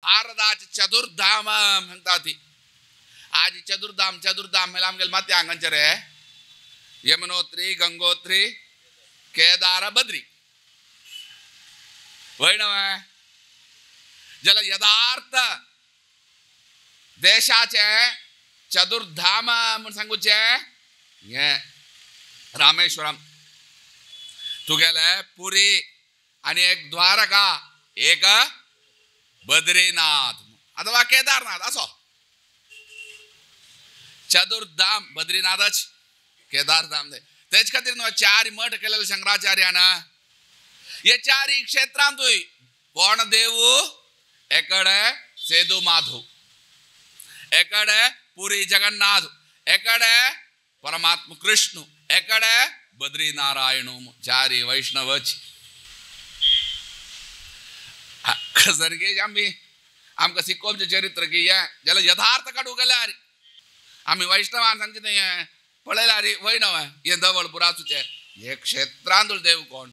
भारताचे चतुर्धाम म्हणटा ती. आज चतुर्धाम चतुर्धाम म्हणल्यार आमगेले माती हांगाचे रे यमुनोत्री गंगोत्री केदार बद्री वय न्हय. जाल्यार यथार्थ देशाचे चतुर्धाम म्हूण सांगूचें हें रामेश्वरम तुगेले पुरी आनी एक द्वारका एक बद्रीनाथ अथवा केदारनाथ असो चतुर्धाम बद्रीनाथच केदारधाम. तेच खातीर न्हय चार मठ केलेले शंकराचार्यान हे चारी क्षेत्रांतूय कोण देवू एकडे सेदू माधव एकडे पुरी जगन्नाथ एकडे परमात्म कृष्ण एकडे बद्री नारायण चारी वैष्णवच. सारखे आमी आमकां शिकोवचें चरित्र की हें जाल्यार यथार्थ काडूंक गेल्यार आमी वैष्णवान सांगचें तें हें पळयल्यार वय न्हय हें धवळपुराचें हे क्षेत्रांत देव कोण.